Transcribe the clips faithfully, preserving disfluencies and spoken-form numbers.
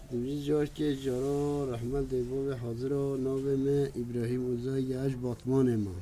Dibêjî carkê caro rehmet dê bavê haziro, navê me Îbrahîm Uzay ye, ez ji Batmanê me.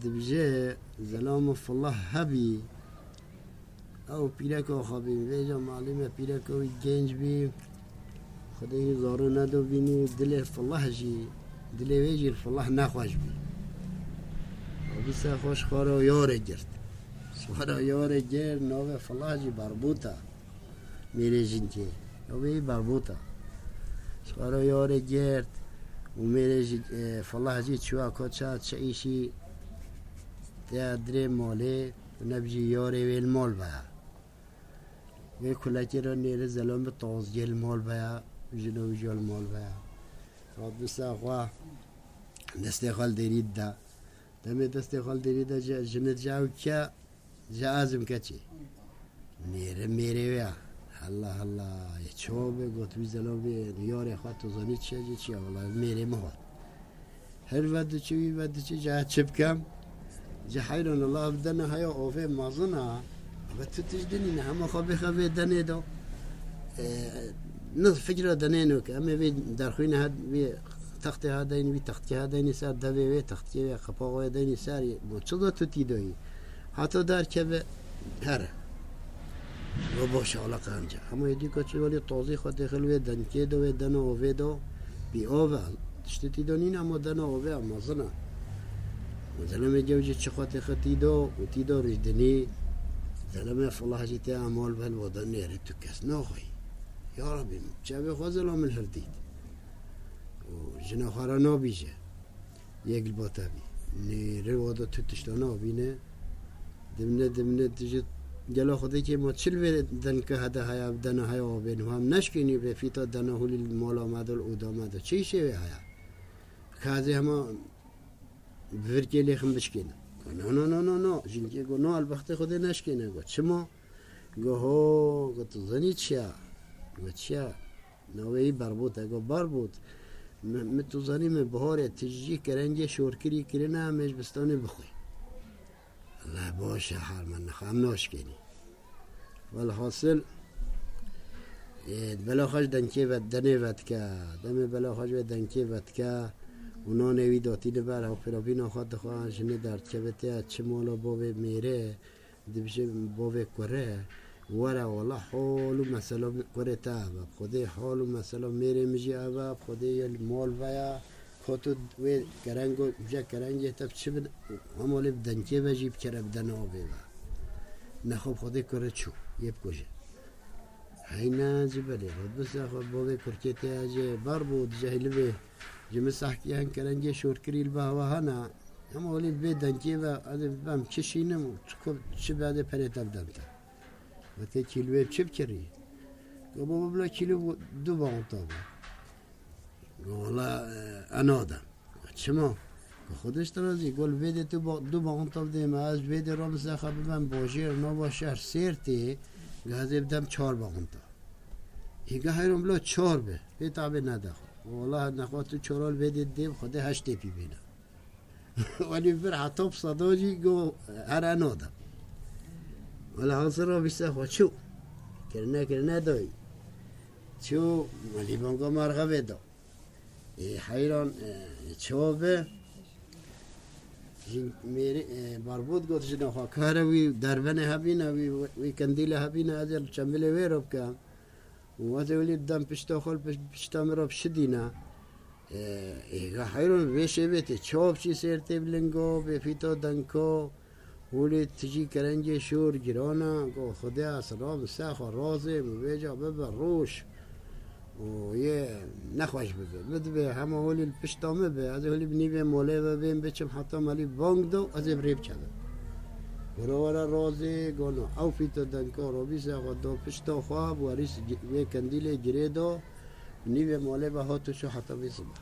Dibêje zelama filah hebî, ew pîreka xwe bî, vêca malî me pîreka wî genc bî, Xwedê wî zaro nedo bînî, dilê filah jî, dilê wê jî li filah nexweş bî. Wî ser xwe ji xwe re yarê girt. Ji xwe re yarê girt, navê filah jî Berbût e. Mêrê jinkê. Ew ê Berbût e. Ji xwe re yarê girt û mêrê jî, e, filah jî çûya koça çi îşî tê dirê malê, nebijî yarê wê li mal veya. Wê kulekê re nêre zelom bi tazgê li mal veya, jino wî jî li mal veya. Rabisa xwe destê xwe li dêrî dida. Demê destê xwe li dêrî de ji, jinê dije ew ke, ji azim keçê. Nêre mêrê wê ya. Allah Allah, yê çawa be, got wî zelom bê, yarê xwe tu zanî çi ye, çi ye, wala mêrê min hat. Her ve diçi, wî ve diçi, ji çi bikem? Ji heyran Allah, ev dene heya ovê mezin a. Ve tu tişt dinî ne, hema xwe bêxe vê denê de. E, ne fikra denê no ke, em ê vê derxwîne ha, vê textê ha deyn, vî textkê ha deynî ser devê wê, textkê wê, qepaxa wê deynî ser, ma çi da tu tî doyî? Heta derkeve here. Ve baş ala qenca. Hema êdî ka çi welî tazî xwe têxil wê denkê de, wê dena ovê de, bî ov e. Tiştê tî de nîne, ama dena ovê e, mezin e. Û zelemê gewcî çi xwe têxe tî de û tî de rûjdinî. Zelemê filah jî tê emal vel, wada nêre tu kes naxweyî. Ya Rabbî, çavê xwe zelom li hir dît. Û jina xwe re nabîje. Yek li ba te bî. Nêre wada tu tişta nabîne. Dimne, dimne, tu ji gela Xwedê kê ma çi li vê denke hede haya, bi dena haya avê niha em neşkênî vê fîta dena hûlî li mala me de, li oda me de. Çi îşê wê haya? Ka ez ê hema bi vir kê lêxim bişkêne. Go, no, no, no, no, no. Jinkê go, no, el bextê Xwedê neşkêne. Go, çima? Go, ho, go, tu zanî çi ya? Go, çi ya? Navê wî Berbût e. Go, Berbût, min, min tu zanî min biharê tijî kerengê şorkirî kirine, em ê ji bistanê bixwî. Allah baş e, hal me nixwe, em naşkênî. Welhasil, ê, bela xwe ji denkê ve, denê vedike. Demê bela xwe ji vê denkê vedike û nanê wî datîne ber, hewpêravîna xwe dixwe, jinê derdikeve tê, çi mala bavê mêrê, dibêje bavê kurê, were wala hal û mesela kurê te ev e. Xwedê hal û mesela mêrê min jî ev e, Xwedê yê li mal veya, ka tu wê kerengo, bije kerengê te çi bin, hema lê bi denkê ve jî bikere bi dena avê ve. Nexwe bi Xwedê kurê çû, yê bikuje. Heyne ji belê, Rabisa xwe bavê kurkê te ya jê ber bû, dije hîlivê. Ji min sehkî hen kerengê şorkirî li behwa hene. Hema welî vê denkê ve, ez ê bibem çi şînim û çi ko-, çi be, ez ê perê te bidem te. Ve tê kîlwê çi bikirî? Go baba, bila kîlo du bawonta be. Go wala, e, ez nadim. Çima? Go Xwedê ji te razî, go li vê dê tu ba-, du bawonta bidê me, ez vê dê Rabisa xwe bibem bajêr, nava şehr Sêrtê, go ez ê bidem çar bawonta. Hêga heyran bila çar be, pê tabê nede xwe. Wala nexwe tu çara li vê dê didê, bi Xwedê heştê pî bêne. Welî vir heta bi seda jî go her ez nadim. Welhasil Rabisa xwe çû. Kirine kirine dayî. Çû, welî banga merxevê da. Ê heyran, e, çawa be? Jin mêrê, e, Berbût got jina xwe, ka here wî dervenê hebîne, wî, wî kendîlê hebîne, ez ê li çembilê wê re bikim. Û ez ê welî bidem pişta xwe, piş-, pişta min re bişidîne. E, êga heyran vê şêvê tê çawa biçî Sêrtê bi lingo, bê fîta denko, holê tijî kerengê şor giran e, go Xwedê ez rabim ser xwe razê, min vêca bibe roj û yê nexweş bibe. Min dibê hema holî li pişta min be, ez ê holî bi nîvê molê ve bêm biçim heta melî bang do, ez ê bi rê bikevim. Gura were razê, go no. Ew fîta denka rabî ser xwe da pişta xwe, bi werî s-, wê kendîlê girê da, bi nîvê molê ve hat û çû heta vê sibe.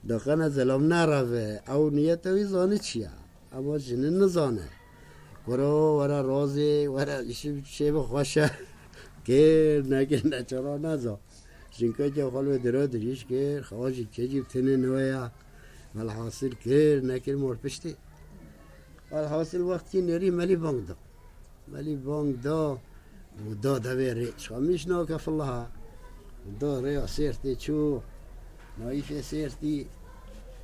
Daxana zelam nereve, ew niyeta wî zanî çi ya. Ama jinin nizane. Kuro were razê, were îşî şêve xweş e. Kir, nekir, neçara neza. Jinkeke xwe li wê dira dirîj kir, xewa jî kecî tenê niwe ya. Velhasil kir, nekir mor piştî. Velhasil wextkî nêrî melî bang da. Melî bang da. û da devê rê. Çamiş nake filaha. Da rêya Sêrtê çû. Naîfê Sêrtî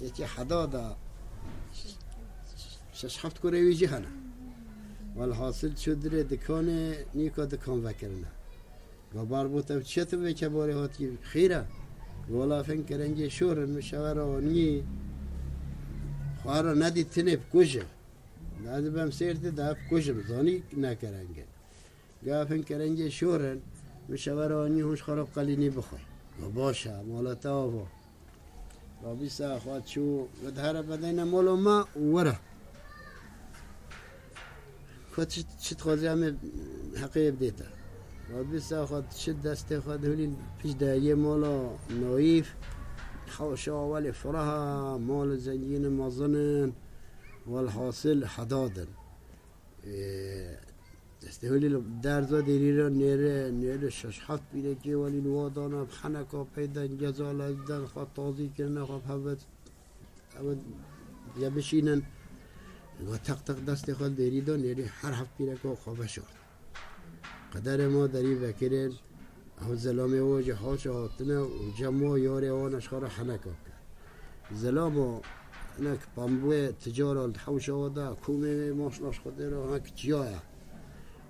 yekê heda da. Şeş heft kurê wî jî hene. Welhasil çû dirê dikanê, nîka dikan vekirine. Ga Barbût ev çi tu vê kebarê hatî xîr e? Wala fin kerengê şor in, min şevera anî xwe ra nedî tinê bikuje. Ez bem Sêrtê de ev bikujim, zanî ne kereng e. Ga fin kerengê şor in, min şevera anî hûn ji xwe re qelînî bixwe. Ga baş e, mala te ava. Rabî saxwa çû, ve dihere bedeyne mala me û were. Xwe çi, çi dixwazî em ê heqê yê bidê te. Rabî saxwa çi destê xwe dihulîn pişt de yê mala Naîf. Hewşa welê firaha, mal zengîn mezin in. Welhasil heda din. Ê, destê holî li derza derî re nêre, nêre şeş heft pîrekê welî li wa dana, bi heneka pey den, geza lez den, xwe tazî kirine, xwe bi hev ve, ew ye bişînin. Ga teq teq destê xwe li derî da, nêrî her heft pîreka xwe veşart. Qederê ma derî vekirin, ew zelamê wa jî haşa hatine û cem wa yarê wana ji xwe re heneka kir. Zelama hinek pembûyê ticara li hewşa wa da, komê wê maşna ji xwe dê re hinek çiya ye.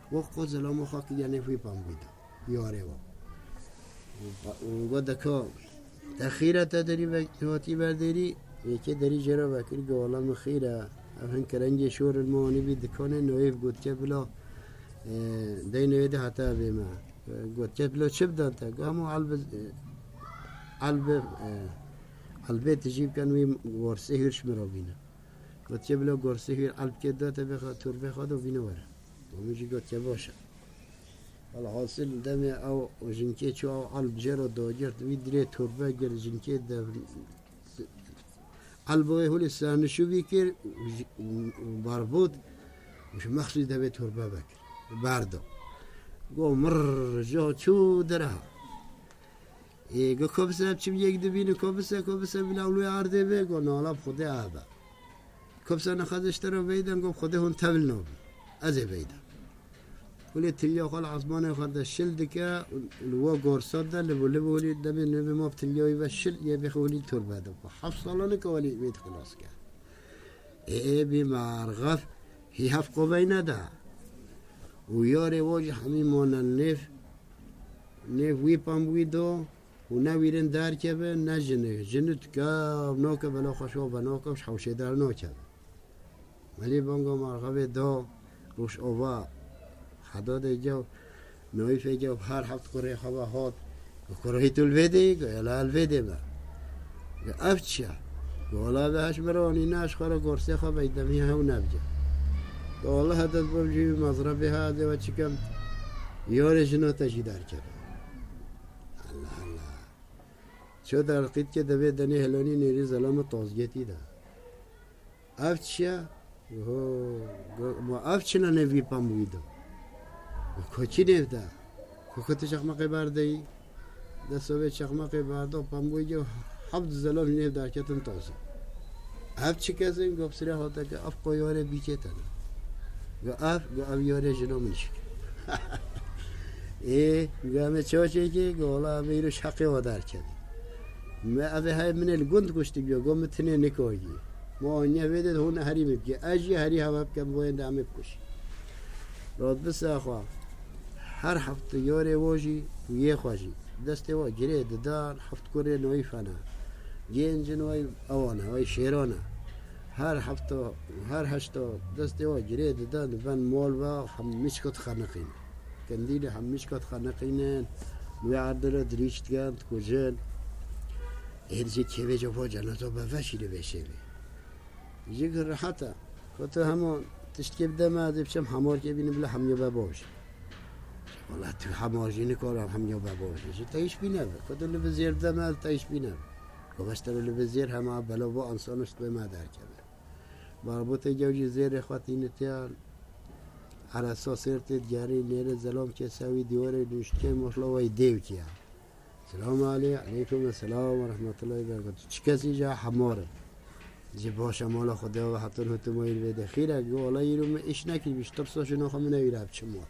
Wek ku zelama xwe kiriye nêv wî pembûyî de, yarê wa. Û, û we deka te xîr e, te derî ve-, hatî ber derî, yekê derî jê re vekir, go wela min xîr e, ev hin kerengê şor in, min anî bî dikanê, Naîf gotiye bila, e, dey Naîf de heta bê me. Gotiye bila çi bidan te? Go hemû elbi, elbi, e, elbê tijî bikin wî gorsê hîr ji min re bîne. Gotiye bila gorsê hîr elbkê da te bêxe torbê xwe de û bîne were. Û min jî gotiye baş e. Welhasil demê ew jinkê çû ew elb jê re dagirt, wî dirê torbe girt, jinkê de elbê wê holê sernişûbî kir û ji, û, û Barbût û ji mexsî devê torbe vekir. Berda. Go mir, ja çû dera. Ê, go ko bise çim yek dibîne, ko bise, ko bise bila wê erdê be, go nala bi Xwedê ebe. Ko bise nexwazê ji te re veyden, go bi Xwedê hûn tevil nabin. Ez ê veyden. Kulê tilya xwe li esmanê xwe de şil dike, li we gorsa de, li bo, li bo, li demê nivê ma bi tilyayî ve şil, yê bêxe holî torbe de. Heft salan e ke welî wê xilas ke. Ê, ê bî merxef, hî heft qoveyne de. Û yarê wa jî hemî mane nêv, nêv wî pembûyî do û ne wîrin derkeve, ne jini. Jini dike, nake bela xwe şo ve nake, ji hewşê dernakeve. Melî banga merxevê da, Rojava, heda de gew, Naîfê gew her heft kurê xwe ve hat. Go kurê hî tu li vê dê? Go yela li vê dê me. Go ev çi ye? Go wela ve heş miranî ne, ji xwe re gorsê xwe veydemî hew nebce. Go wela hede bim jî mezrebê ha, ez ê we çi kem? Yarê jina te jî derkeve. Allah Allah. Ço derqît ke devê denê helonî nêrî zelame tazgetî de. Ev çi ye? Ho, go, ma ev çi ne nêv wî pembûyî de? Go çi nêv de? Go ku tu çeqmeqê berdeyî? Destê wê çeqmeqê berda, pembûyî ge heft zelam nêv derketin tazî. Ev çi kes in? Go bi sirê hate ke ev qoyarê bîkê te ne. Go ev, go ev yarê jina min jî. Ê, go em ê çawa çêkê? Go wela em ê îro ji heqê wa derkevin. Me ev ê heye min ê li gund kuştibiya, go min tinê nikayî. Ma aniye vê de hûn herî min bike. Ez jî herî heve bikem, bo yên de em ê bikuşî. Rod bise xwe. Her heft yarê wo jî û yê xwe jî. Destê we girê didan, heft kurê Naîf hene. Gêncin we ewan e, we şêran e. Her hefta, her heşta destê we girê didan, diben mal ve hemîşka dixeniqînin. Kendîlê hemîşka dixeniqînin, wê erdê re dirîç dikin, dikujin. Êdî jî kêvê cefa cenaza be veşî li vê şevê. Jî ki rehet e. Ku tu hema tiştkê bide me, ez ê biçim hemarkê bînim bila hemiya be baş. Wela tu hemar jî nikare hemiya be baş. Ji te îş bîne be. Ku tu li vizêr bide me, ez te îş bîne be. Ku beş te li vizêr hema bela bo ensan û stwê me derkeve. Barbûtê gew jî zêrê xwe tînitiya. Eresa sêr tê digerî nêrê zelam ke sewî dîwarê nuştke moşla wey dêw kiya. Selamu alê-, aleykum ve selam ve rahmetullahi ve berekatuhu. Çi kesî ja hemar e. Ji baş e mala Xwedê ve hatin hûtim weyl vê de. Xîr e, go wela îro min îş nekirî, bi ji tirsa jina xwe min ewî re biçim wa.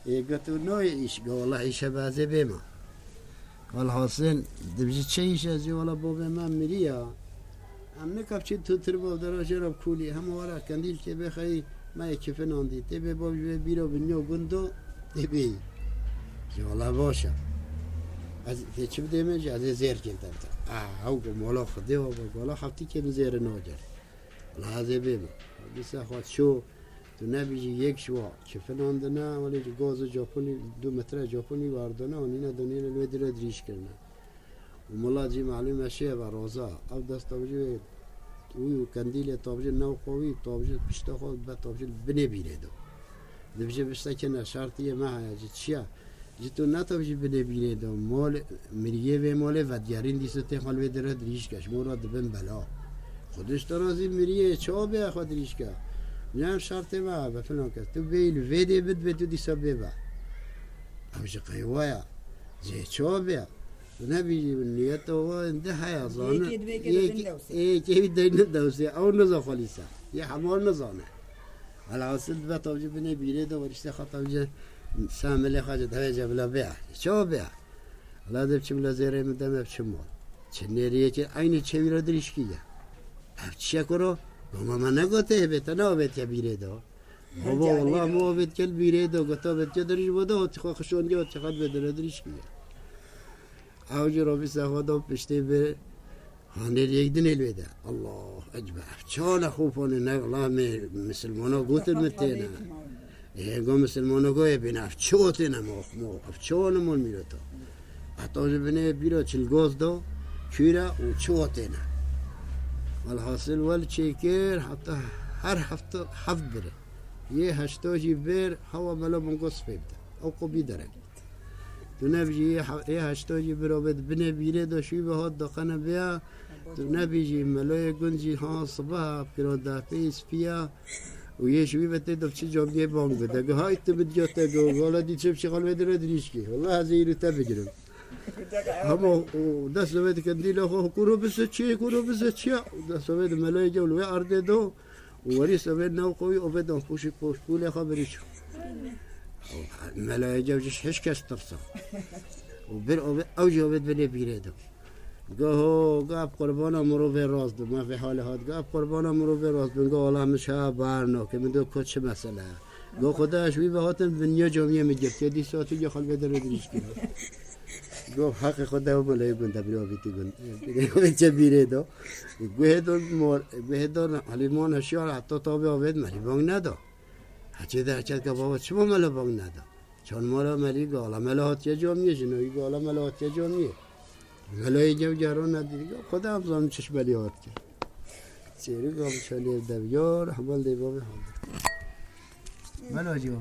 Ê got û nayê îş, ga wela îşe be ez ê bêma. Welhasil, dibijî çi îş e? Zî wela bavê me miriya. Em nika biçin tu tirba dera jê re bi kulî, hema were kendîl tê bê xeyî, me yê kifin andî. Tê bê bav ji wê bîra bi nyo gundo, tê bê. Zî wela baş e. Ez tê çi bidê min jî, ez ê zêr kêm te bide. Ah, ew go mala Xwedê wa, wela heftîkê min zêre nagir. Wela ez ê bêma. Dîsa xwe çû, tu nebîjî yek ji wa kifin andine, welê ji gazê caponî, du metre caponî werdane, anîne danîne li wê dire dirîj kirine. Û mala cî malûm e şê ve roza. Ew dest tabijî wê, wî û kendîlê tabijî new qawî, tabijî pişta xwe be tabijî binê bîrê do. Dibijî biştekine şertiyê me heye, ji çi ye? Ji tu ne tabijî binê bîrê do. Mol, miriyê vê molê vediyarîn dîsa tê xwe li wê dire dirîj ke. Ji mor re dibin bela. Xwedê ji te razî miriyê çawa bê xwe dirîj ke. Ne em şertê me hebe filan kes. Tu bêyî li vê dê bid bê tu dîsa bê be. Ew ji qeywa ye. Zê çawa bê? Tu nebîjî niyeta wa indi heye, zanin. Yekê dibê ke Yekê, dibin dewsê. Yekê wî deyne dewsê. Ew niza xwe lîsa. Yê hema nizane. Alhasil dibe tavcî binê bîrê de werîşte xwe tavcî samilê xwe ji devê cebila bê. Çawa bê? Ala de biçim la zêrê min deme biçim mal. Çi nêriyekê eynî çewî re dirîşkî ye. Ev çi ye kuro? Goma me negote hebe te ne avêtiye bîrê de. Baba, wallah, me avêt kel bîrê de, gota avêt ke dirîj bo de, hotî xwe xişondiye, hotî xwe dibê dire dirîşkî ye. Ew jî rabî ser xwe da piştê bi hanê yek dinê li wê de. Allah ekber. Ev çawa ne xûpanê ne, Allah me misilmana gotin min têne. Ê, go misilmana go ê bîne, ev çi o têne mo, mo, ev çawa ne mol mîreta. Heta ji binê bîra çilgoz da, kûre û çi o têne. Welhasil wel çêkir, heta her hefte heft bire. Yê heşta jî bir, hewa mela Mungo sipê bide. Ew qo bî derek. Tu nebijî yê he-, yê heşta jî bir obê di binê bîrê de şûy ve hat daqene bêya. Tu nebijî meloyê gund jî ha sibeha kira dapê spîya. Û yê şûy ve tê de çi camiyê bang bide. Gi hay tu bidiya te go, wala dî çi biçî xalwê dire dirîşkî. Wala ez ê îro te bigirim. Hema û dest ve dike dîla xwe, kuro bise çi, kuro bise çi. Û dest ve di meloyê gel wê erdê do. Û werî sevê new qewî ovê dan pûşî poşpûlê xwe birî çû. Melayê cev ji hiç kes tirsa. Û bir ovê, ew jî ovê binê bîrê de. Go ho, go ev qurbana mirovê rast bin, me vê halê hat. Go ev qurbana mirovê rast bin, go wala min şa bar nake, min do ko çi mesele ye. Go Xweda ji wî ve hatin bin ya camiyê min girtiye, dîsa tu ya xelbê de re dirîj kir. Go heqê xwe de û meleyê gund de bira avêtî gund. Çe bîrê do. Guhê do mor, guhê do Elîman hişyar heta tabê avêt merî bang neda. Heçê de heçet ke baba çima mele bang neda. Çan mala melî gala mele hatiye camiyê, jinoyî gala mele hatiye camiyê. Melayê gev gero nedî. Xweda em zanin çiş belî hatiye. Çêrî gam çelê devyar, hemal dê bavê halde. Mela cî